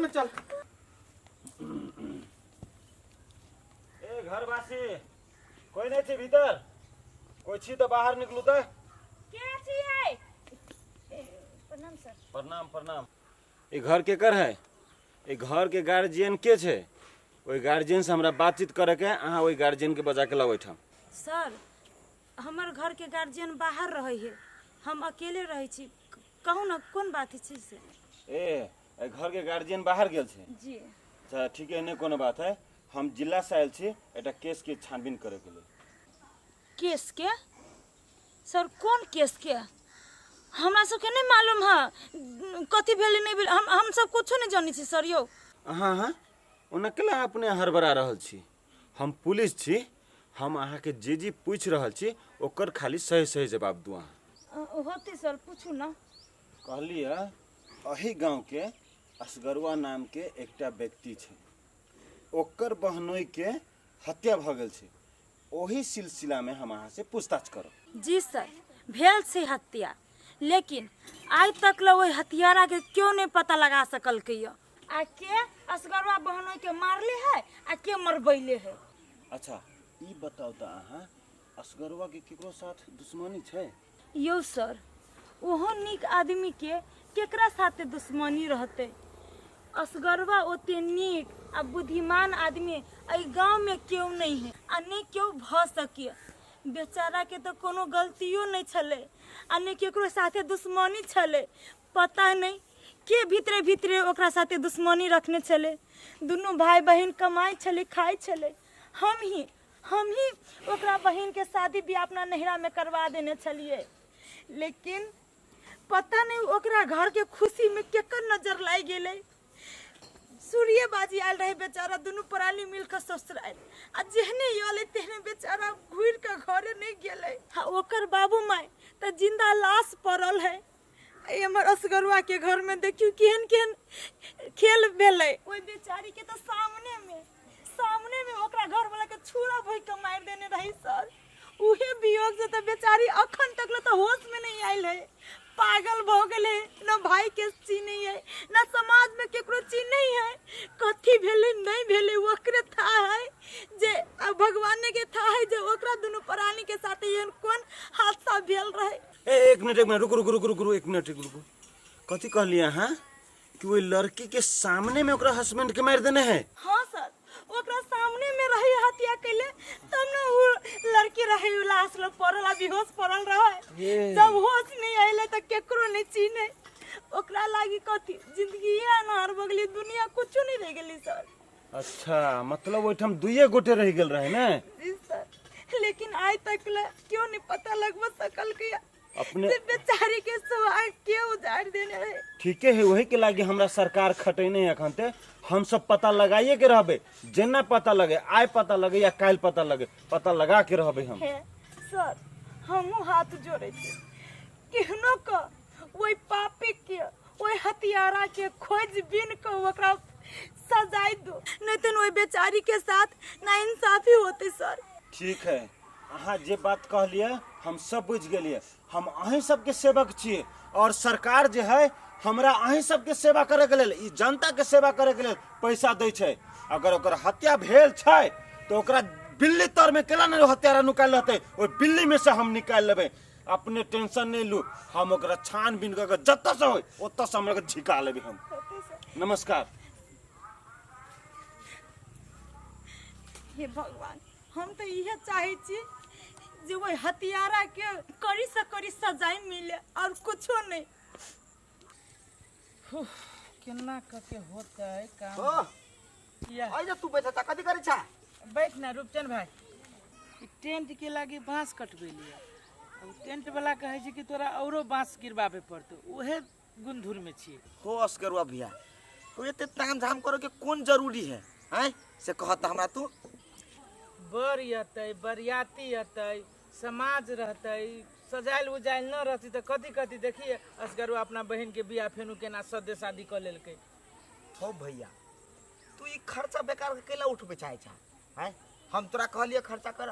में चल। ए घरवासी, कोई नहीं छै भीतर? कोई छी तऽ बाहर निकलू तऽ। के छियै? प्रणाम सर। प्रणाम प्रणाम। ई घर केकर है? ई घर के गार्जियन के छै? ओहि गार्जियन से हमरा बातचीत करे के, अहाँ ओहि गार्जियन के बजा के लाउ एहिठाम। सर, हमर घर के गार्जियन बाहर रहै है, हम अकेले रहै छी। कहू ने, कोन बात छै से? ए, एहि घर के गार्जियन बाहर गेल छै? जी। अच्छा ठीक है, नहि कोनो बात है। हम जिला से आयल छी एकटा केस के छानबीन करे के लेल। केस के? सर, कोन केस के? हमरा सबके नहि मालूम है कथी भेलै नहि भेलै। हम सब कुछो नहि जानै छी सर यौ। अहाँ अहाँ ओना केला अपने हड़बड़ा रहल छी? हम पुलिस छी। हम अहाँके जे जे पूछि रहल छी, ओकर खाली सही सही जवाब दू अहाँ। होतै सर, पूछू ने। कहलियै, एहि गाँवके असगरुआ नामके एकटा व्यक्ति छै, ओकर बहनोइके हत्या भऽ गेल छै। ओही सिलसिलामे हम अहाँसँ पूछताछ करब। जी सर, भेल छै हत्या, लेकिन आइ तक ल ओहि हत्यारा के क्यों नहीं पता लगा सकलकै यऽ, आ के असगरवा बहनोई के मारले है आ के मरबैले है। अच्छा, ई बताउ तऽ अहाँ, असगरुआ के केकरो साथ दुश्मनी छै? यौ सर, ओहो नीक आदमी के केकरा साथे दुश्मनी रहतै? असगरवा ओते नीक आ बुद्धिमान आदमी एहि गाँव में केओ नहीं है आ नहि केओ भऽ सके। बेचारा के तऽ कोनो गलतियो नहि छलै आ नहि केकरो साथे दुश्मनी छलै। पता नहि के भीतरे भीतरे ओकरा साथे दुश्मनी रखने छलै। दुनू भाई बहिन कमाइ छलै, खाइ छलै। हम ही ओकरा बहिनके शादी बियाह अपना नैहरामे करवा देने छलियै, लेकिन पता नहि ओकरा घरके खुशीमे केकर नजर लागि गेलै। सूर्य बाजी आयल रहे, बेचारा दुनू प्राणी मिल कऽ ससुरायल आ जेहने अयलै तेहने बेचारा घुरि कऽ घरे नहि गेलै। आ ओकर बाबू माय तऽ जिंदा लाश पड़ल है। एहि हमर असगरुआ के घर में देखियौ केहन केहन खेल भेलै। ओहि बेचारी के तऽ सामने में ओकरा घर वाला के छुरा भोगि के मारि देने रही सर। उहे वियोग से तऽ बेचारी अखन तक ले तऽ होश में नहीं आयल है, पागल भऽ गेलै। न भाई के चिन्है है, न समाज में केकरो चिन्है है। कथी भेलै नहीं भेलै ओकरे था है जे आ भगवाने के था है जे ओकरा दुनू प्राणी के साथ एहन कोन हादसा भेल रहे। ए, एक मिनट, एक मिनट, रुकू रुकू रुकू रुकू, एक मिनट रुकू। कथी कहलियै अहाँ कि ओहि लड़की के सामने में ओकरा हस्बैंड के मारि देने है? हाँ सर, ओकरा सामने में रही हत्या कैले, तब न उ लड़की रही उ लाश लग पड़ल आ बेहोश पड़ल रहे। जब होश नहीं आइले तो केकरो नहीं चिन्हे। ओकरा लागी कथी जिंदगी अनहार भऽ गेली, दुनिया कुछो नहीं रह गेली सर। अच्छा, मतलब ओहिठाम दुइये गोटे रहि गेल रहे ने? जी सर, लेकिन आइ तक ले क्यों नहीं पता लगब सकल के अपने जे बेचारी के सुहाग के उजाड़ देने रहे। ठीके है, वही के लागी हमरा सरकार खटेने है अखन ते। हम सब पता लगाइए के रहबे, जेना पता लगे, आइ पता लगे या काल्हि पता लगे, पता लगा के रहबे हम। हे सर, हमहूँ हाथ जोड़े छी, केहनो क ओहि पापी के, ओहि हथियारा के खोज बीन के ओकरा सजाय दो, नहीं तो ओहि बेचारी के साथ ना इंसाफी होते सर। ठीक है, अहाँ जे बात कहलिए हम सब बुझि गेलिए। हम अहीं सबके सेवक छियै और सरकार जे है हमरा अहीं सबके सेवा करे के लेल, ई जनता के सेवा करे के लेल पैसा दै छै। अगर ओकर हत्या भेल छै तऽ ओकरा बिल्ली तर में केना नहि हत्यारा नुकायल रहतै, ओहि बिल्ली में से हम निकालि लेबै। अपने टेंशन नहीं लू, हम ओकरा छानबीन कऽ के जतऽ से होय ओतऽ से हमरा झिका लेबै हम। नमस्कार। हे भगवान, हम तऽ इहे चाहै छी जे ओहि हत्यारा के कड़ी से कड़ी सजाय मिले और कुछो नहीं। केना कऽ के होतै काम? ओ किया आइ जा, तू बैठा ता, कथी करै छा? बैठ ना रूपचंद भाई। ई टेंट के लागी बांस कटबेलियै। अब टेंट वाला कहै छै कि तोरा औरो बांस गिरबाबे पड़तौ, उहे गुंधुर में छियै। हो असगरुआ भैया, तो एते ताम झाम करे के कोन जरूरी है? हैं, से कहत हमरा तू। बर अतै, बरियाती अतै, समाज रहतै, सजायल उजायल न रहतै तऽ कथी कथी। देखिए असगरुआ अपना बहिन के बियाह फेनु केना सदे शादी कऽ लेलकै। हो भैया, तू ई खर्चा बेकार के कैला उठबे चाहे छा? हैं, हम तोरा कहलिए खर्चा कर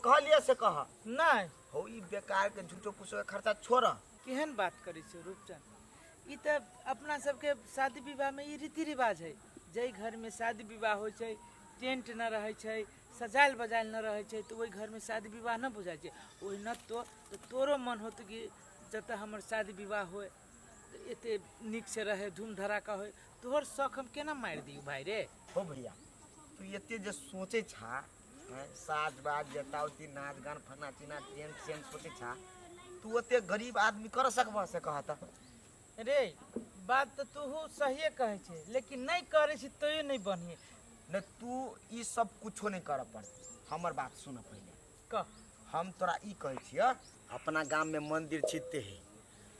कहलिए से कह? नहीं। हो, ई बेकार के झूठो फूसो के खर्चा छोड़। केहन बात करै छै रूपचंद, ई तऽ अपना सबके शादी विवाहमे ई रीति रिवाज है। जाहि घरमे शादी विवाह होइ छै, टेंट न रहै छै, सजायल बजायल न रहै छै, तऽ ओहि घरमे शादी विवाह न बुझाइ छै। ओहिना तो तऽ तोरो मन होतौ कि जतऽ हमर शादी विवाह होय तऽ एते नीकसँ रहै, धूम धड़ाका होय। तोहर शौक हम केना मारि दियौ भाय रे? हो भैया, तू एते जे सोचै छा, हैं, साज बाज जतावती नाच गान फलना चिना टेंट सेंट सोचै छा, तू ओते गरीब आदमी कर सकबह से कह तऽ? रे, बात तऽ तूहू सहिए कहै छै, लेकिन नहि करै छी तैयो नहि बढ़िए। नहि, तू ई सब कुछो नहि करऽ पड़त। हमर बात सुन पहिले। कह। हम तोरा ई कहै छियह, अपना गाममे मन्दिर छी तेहे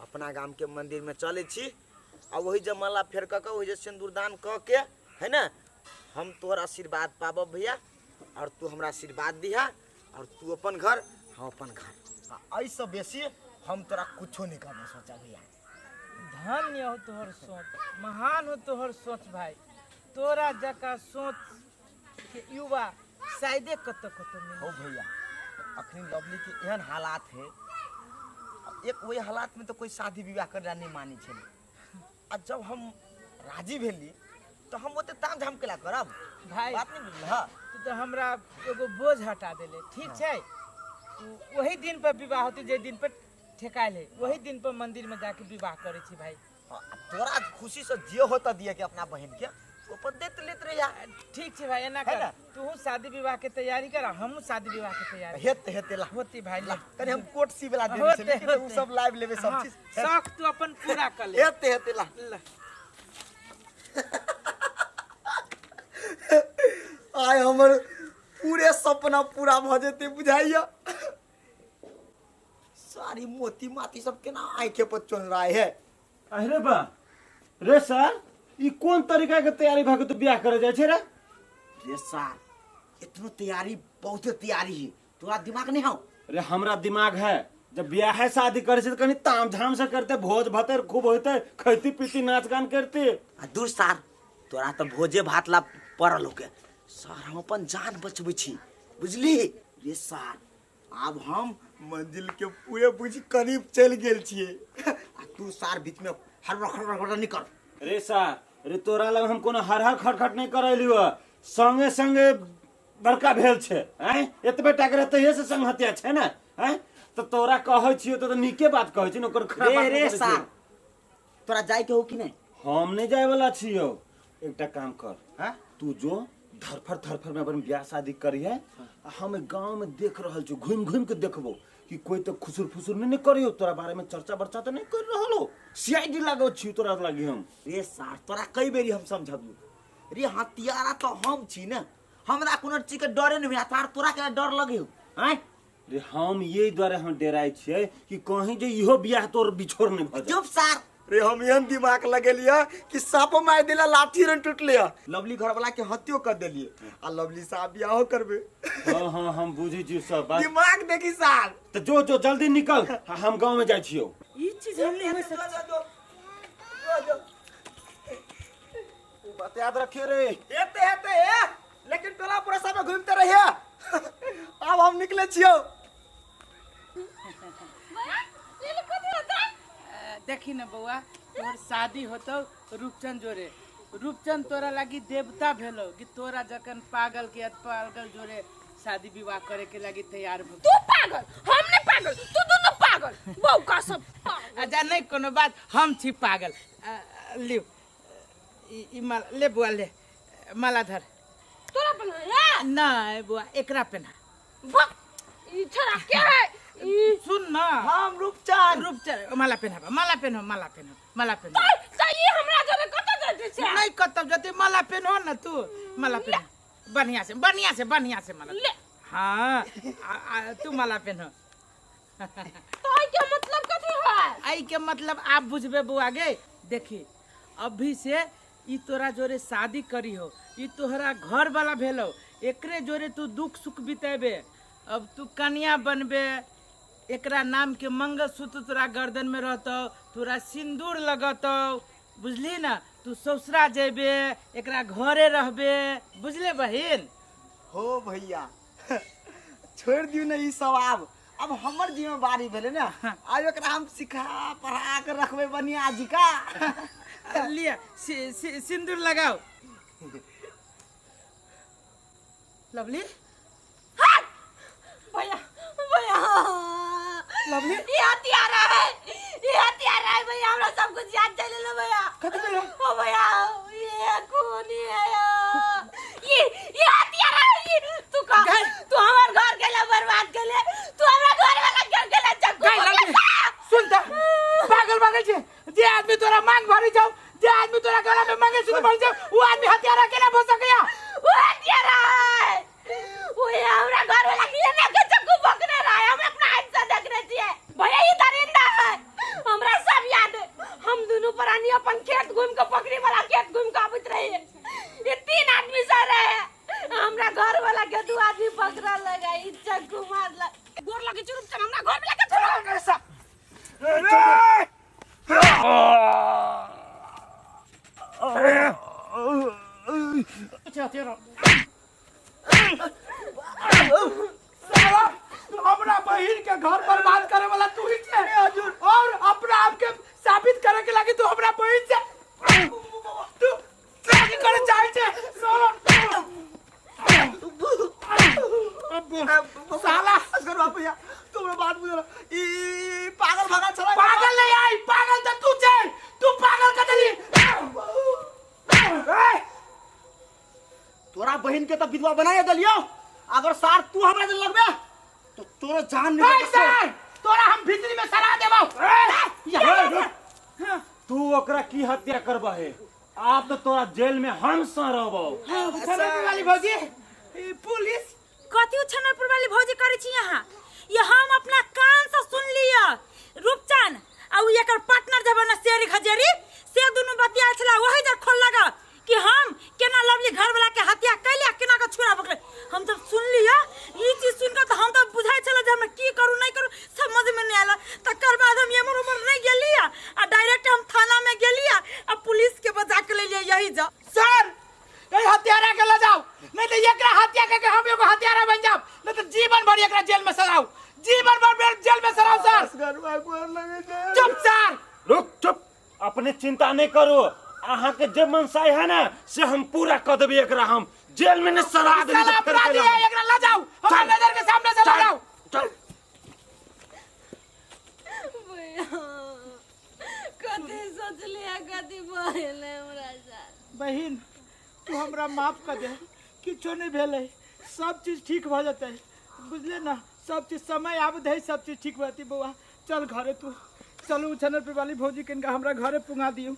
अपना गामके मन्दिरमे चलै छी आ वही जे माला फेर कऽ के, वही जे सिन्दूरदान कऽ के है ने, हम तोहर आशीर्वाद पाबब भैया, और तू हमरा आशीर्वाद दिहा, और तू अपन घर, हम अपन घर। आ एहिसँ बेसी हम तोरा कुछो नहि कहबो सोचा भैया। धन्य हो तोहर सोच, महान हो तोहर सोच भाई। तोरा जकाँ सोच के युवा शायदे कतौ कतौ मिले। हो भैया, अखनी लवली के एहन हालात है, एक वही हालात में तो कोई शादी विवाह करना नहीं मानी छलै, आ जब हम राजी भेली तो हम ओते ताम झाम केला करब? भाई, बात नहीं बुझल। तू तऽ हमरा एगो बोझ हटा देले। ठीक छै, तू वही दिन पर विवाह होते, जे दिन पर ठेकायल है, वही दिन पर मंदिर में जाके विवाह करै छी भाई। हाँ, आ तोरा खुशी से जे होता दिए के अपना बहन के तू अपन देत लेत रहिया। ठीक छै भाई, एना है कर ना? तू शादी विवाह के तैयारी कर, हमहूँ शादी विवाह के तैयारी हेते हेते ला होती भाई। ला, तनी हम कोट सी वाला देने होते, छलियै कि तऽ उ होते। सब लाइव लेबे सब हाँ, चीज। शौक तू अपन पूरा कर ले। हेते हेते ला। ला। आइ हमर पूरे सपना पूरा भऽ जेतै बुझाइया। सारी मोती माती सब केना आँखे पर चढ़ रहा है। अरे बा रे सर, ई कोन तरीका के तैयारी भऽ के तू बियाह करे जाइ छै रे? रे सार, इतनो तैयारी बहुते तैयारी है, तोरा दिमाग नहीं हौ? रे, हमरा दिमाग है। जब बियाह शादी करे छै तऽ कनी ताम झाम से करते, भोज भात खूब होते, खैती पीती, नाच गान करते। आ दूर सार, तोरा तऽ भोजे भात ला पड़ल होके। सार, हम अपन जान बचबै छी, बुझली? रे सार, आब हम मंजिल के पूरे बुझ करीब चलि गेल छियै, आ तू सार बीच में हर खड़ खड़ निकल। रे सार रे, तोरा लग हम कोनो हर हर खटखट नहीं करैलियो। संगे संगे बड़का भेल छै, आँय? एतबे टा के रहतै से संग हत्या छै ने, आँय? तऽ तोरा कहै छियो तऽ नीके बात कहै छी ने, ओकर खराब रे बात रे नहि करै सार छियौ। तोरा जाय के हो कि नहीं? हम नहीं जाए वाला छियो। एकटा काम कर। हाँ? तू जो धरफर धरफर में अपन ब्याह शादी करी है, आ हम गांव में देख रहल छी, घूम घूम के देखबो कि कोई तो खुसुर फुसुर नहीं, नहीं करियो, तोरा बारे में चर्चा बर्चा तो नहीं कर रहल हो। सीआईडी लागो छी तोरा लागी हम। रे सार, तोरा कई बेरी हम समझबियो रे, हथियारा तो हम छी ने, हमरा कोनो चीज के डरे नहीं होइया, तार तोरा के डर लगे हो? आँय? रे, हम ये द्वारे हम डेराइ छियै कि कहीं जे इहो बियाह तोर बिछोर नहीं भऽ जाए। चुप सार। रे, हम एहन दिमाग लगेलियै कि सापो मारि देला लाठी रन टूटले, लवली घर वाला के हत्यो कर देलिए आ लवली साहब बियाहो करबे। हाँ हाँ, हम बुझै छी सब बात। दिमाग देखी सार। तऽ जो जो जल्दी निकल, हम गाँव में जाइ छियौ। ई चीज हम नहीं हो सकता। बात याद रखियो रे। हेते हेते हे, लेकिन टोला पड़ोसा में घूमते रहिए। आब हम निकले छियौ। देखी न बौआ, तोहर शादी होतौ रूपचंद जोरे। रूपचंद तोरा लागी देवता भेलो कि तोरा जखन पागल के पागल जोरे शादी विवाह करे के लागी तैयार भो। तू पागल, हम नहीं पागल, तू दोनों पागल, बौका सब पागल। अच्छा, नहीं कोनो बात, हम छी पागल। लियो ई ई माला ले बुआ, ले माला धर। तोरा पहना? नहीं बुआ, एकरा पहना। बक, ई छोरा के है ई? सुन ना, हम रूपचंद। रूपचंद, माला पहनाबा, माला पहनो, माला पहनो, माला पहनो। त ई हमरा जरे कत जते छै? नहीं कतौ जते, माला पहनो ना तू, माला पहनो बढ़िया से, बढ़िया से, बढ़िया से माला। ले। हाँ, आ, आ, तू माला पहनो। तो ई के मतलब कथी है? आई के मतलब आप बुझबे बुआ गे। देखी, अभी से ई तोरा जोरे शादी करी हो, ई तोहरा घर वाला भेलो, एकरे जोरे तू दुख सुख बितेबे। अब तू कन्या बनबे, एकरा नाम के मंगलसूत्र तोरा गर्दन में रहतौ, तोरा सिंदूर लगतौ, बुझली ना? तू ससुरा जेबे, एकरा घरे रहबे, बुझले बहिन? हो भैया, छोड़ दियो ना ई सब। आब अब हमर जिम्मेवारी भेलै ने। आब एकरा हम सिखा पढ़ा के रखबै बढ़िया जी का। लिअ, सिंदूर लगाओ। लवली, भैया, भैया। लवली। ये हत्यारा है, ये हत्यारा है भैया, हमरा सब कुछ याद चले लो भैया। कथी भेलै? ओ भैया, ये खूनी है, ये हत्यारा है ये। तू का गए। तू हमार घर गेला बर्बाद केले, तू हमरा घर वाला के गेला चक्कू गए, लवली, सुन त, पागल पागल छे। जे आदमी तोरा मांग भरी जाओ, जे आदमी तोरा गला में मंगलसूत्र भरी जाओ, वो आदमी हत्यारा केना भ सकैया? वो हत्यारा है। वो ये हमरा घर वाला के ना के चक्कू पकड़े रहा है, हम अपना आँख से देख रहे छिए भैया। ये दरिंदा है, हमरा सब याद है। हम दोनों प्राणी अपन खेत घूम के, पकड़ी वाला खेत घूम के आबत रहे। ये 3 आदमी से रहे, हमरा घर वाला के 2 आदमी पकड़ा लगा, ई चक्कू मारला। गोर लगे चुरुप चल, हमरा घर वाला के छोड़ो। ऐसा साला, तू हमरा बहिन के घर बर्बाद करे वाला तू ही छे और अपना आप के साबित करे के लागी तू हमरा बहिन से तू शादी करे चाहे छे साला। साला। असगर बाप भैया, तुमरे बात बुझल, ई पागल भगा छला। पागल नहीं आई, पागल तो तू छे, तू पागल कर देली। तोरा बहिन के तो विधवा बनाए देलियो, अगर सार तू हमरा जे लगबे तो तोरा जान निकल। ए सर, तोरा हम भीतरी में सरा देबो। तू ओकरा की हत्या करबहे? आप तो तोरा जेल में हम सड़बो। छनरपुर वाली भौजी, ई पुलिस। कथी छनरपुर वाली भौजी करै छी यहाँ? ये हम अपना कान से सुन लिया, रूपचंद आ उ एकर पार्टनर जब न शेरी खजेरी से दुनू बतिया छला, वही जब खोल लगा कि हम केना लवली घर वाला के हत्या कैले, केना के छुरा पकड़े। हम जब सुन लिया ई चीज सुन के तो हम तो बुझाई छला जे हम की करू नहीं करू समझ में नहीं आला। तकर बाद हम एमर उमर नहीं गेलिया आ डायरेक्ट हम थाना में गेलिया आ पुलिस के बजा के ले लिया यही जा। सर, ए हत्यारा के ले जाओ, नहीं तो एकरा हत्या करके हम एगो हत्यारा बन जाब, नहीं तो जीवन भर एकरा जेल में सड़ाऊ, जीवन भर जेल में सड़ाऊ सर। असगर बाप गोर लगे छै। चुप सर। रुक, चुप, अपने चिंता नहीं करो, अहाँ के जे मनसाय है ना से हम पूरा कर देबे, एकरा हम जेल में नहीं सड़ा देबे। साला तो फिर अपराधी केला है, एकरा ले जाओ, हमरा चल। नजर के सामने से ले जाओ। चल। भैया, कथी सोचलिए कथी भइल हमरा साथ? बहिन, तू हमरा माफ कर दे, किछो नहीं भेलै, सब चीज ठीक भ जेतै, बुझले ना? सब चीज समय आब दे, सब चीज ठीक भऽ जेतै। बौआ, चल घरे तू, चलू छनरपुर वाली भौजी कनिका हमरा घरे पुंगा दियौ।